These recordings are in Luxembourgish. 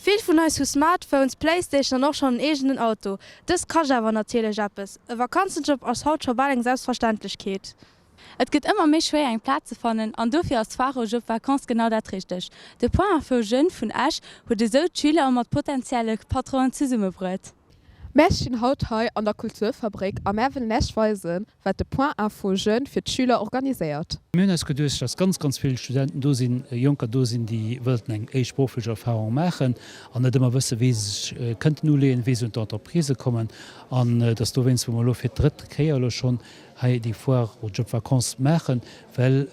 Vill vun eis hu Smartphones, Playstation an och schonn en eegenen Auto. Dëst kascht awer natierlech eppes. E Vakanzenjob ass haut scho bal eng Selbstverständlechkeet. Et gëtt ëmmer méi schwéier eng Plaz ze fannen an dofir ass d'Foire aux Jobs Vacances genau dat Richtegt. De Point Info Jeunes vun Esch huet esou d'Schüler mat potentielle Patronen zesummebruet. Mär stinn haut hei an der Kulturfabrik a mär wëllen Äech weisen, wat de Point Info Jeunes fir d'Schüler organiséiert. Mir hunn eis geduecht, dass ganz, ganz vill Studenten do sinn, Jonker do sinn, déi wëllten eng éischt berufflech Erfahrung maachen an net ëmmer wëssen, wéi se sech kënnten uleeën, wéi se un d'Entreprisë kommen. An dass dowéinst, wou mer elo fir d'drëtt Kéier elo schonn hei déi Foire aux Job Vacances maachen, well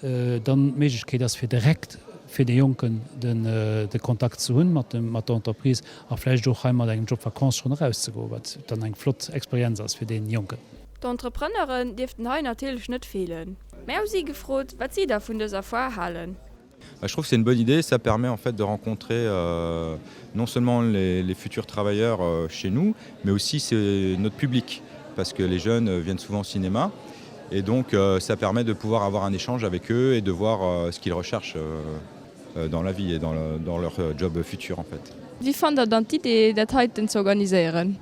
dann d'Méiglechkeet ass fir direkt fir de Jonken de Kontakt ze hunn mat der Entreprise a vläicht och hei mat engem Job Vacances schonn erauszegoen, wat dann eng flott Experienz ass fir dee Jonken. D'Entrepreneuren dierften hei natierlech net feelen. Mär hu si gefrot, wat si da vun dëser Foire halen. Je trouve que c'est une bonne idée, ça permet en fait de rencontrer euh, non seulement les, les futurs travailleurs euh, chez nous, mais aussi c'est notre public parce que les jeunes euh, viennent souvent au cinéma et donc euh, ça permet de pouvoir avoir un échange avec eux et de voir euh, ce qu'ils recherchent euh, euh dans la vie et dans, le, dans leur euh, job futur en fait. Wéi fannt der dann d'Idee dat heiten ze organiséieren?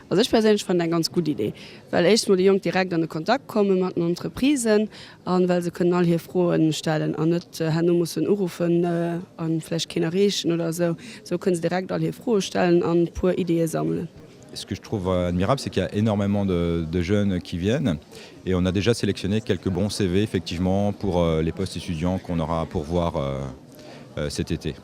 Also ech perséinlech fannen eng ganz gutt Idee, well éischts mol déi Jonk direkt an de Kontakt komme mat den Entreprisen an well se kënnen all hir Froen stellen an net herno mussen uruffen an vläicht keen erreechen oder esou. Esou kënnen se direkt all hir Froe stellen an puer Ideeë sammelen. Ce que je trouve admirable, c'est qu'il y a énormément de, de jeunes qui viennent et on a déjà sélectionné quelques bons CV effectivement pour euh, les postes étudiants qu'on aura à pourvoir euh, euh, cet été.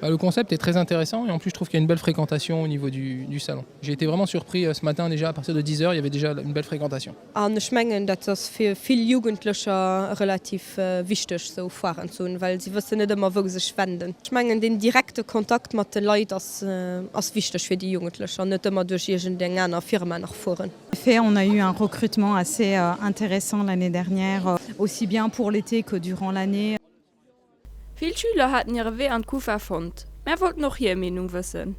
Bah, le concept est très intéressant et en plus je trouve qu'il y a une belle fréquentation au niveau du, du salon. J'ai été vraiment surpris euh, ce matin déjà à partir de 10 heures, il y avait déjà une belle fréquentation. An ech mengen, dat ass fir vill Jugendlecher relativ wichteg, esou Foiren ze hunn, well si wëssen net ëmmer, wou sech wenden. Ech mengen, deen direkte Kontakt mat de Leit ass, ass wichteg fir déi Jugendlech an net ëmmer duerch iergendeng aner Firma nach fueren. Fait, on a eu un recrutement assez intéressant l'année dernière, aussi bien pour l'été que durant l'année. Vill Schüler haten hire Wee an d'Kufa fonnt. Mär wollten och hir Meenung wëssen.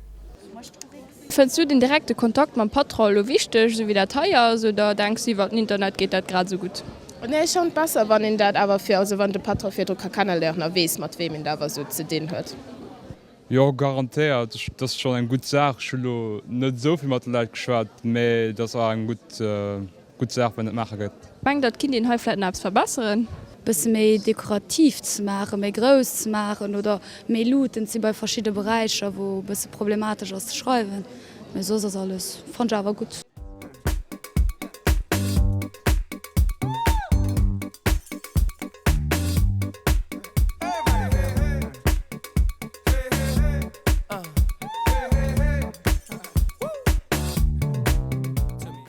Fënns du den direkte Kontakt mam Patron elo wichteg, esou wéi dat hei ass, oder denks du iwwer den Internet geet dat grad esou gutt? Nee, ech fannen et besser wann een dat awer fir, also wann de Patron virdru ka kenneléieren a weess mat weem een da awer esou ze dinn huet. Jo garantéiert, dat ass schonn eng gutt Saach. Ech hu lo net esou vill mat de Leit geschwat, mee dat ass awer eng gutt gutt Saach wann et maache gëtt. Mengt der et kinnt een hei vläit nach eppes verbesseren? Bësse méi dekorativ ze maachen, méi grouss ze maachen oder méi Luuten ze bei verschidde Beräicher wou bësse problematesch ass ze schreiwen, mee soss ass alles, fannt ech awer gutt.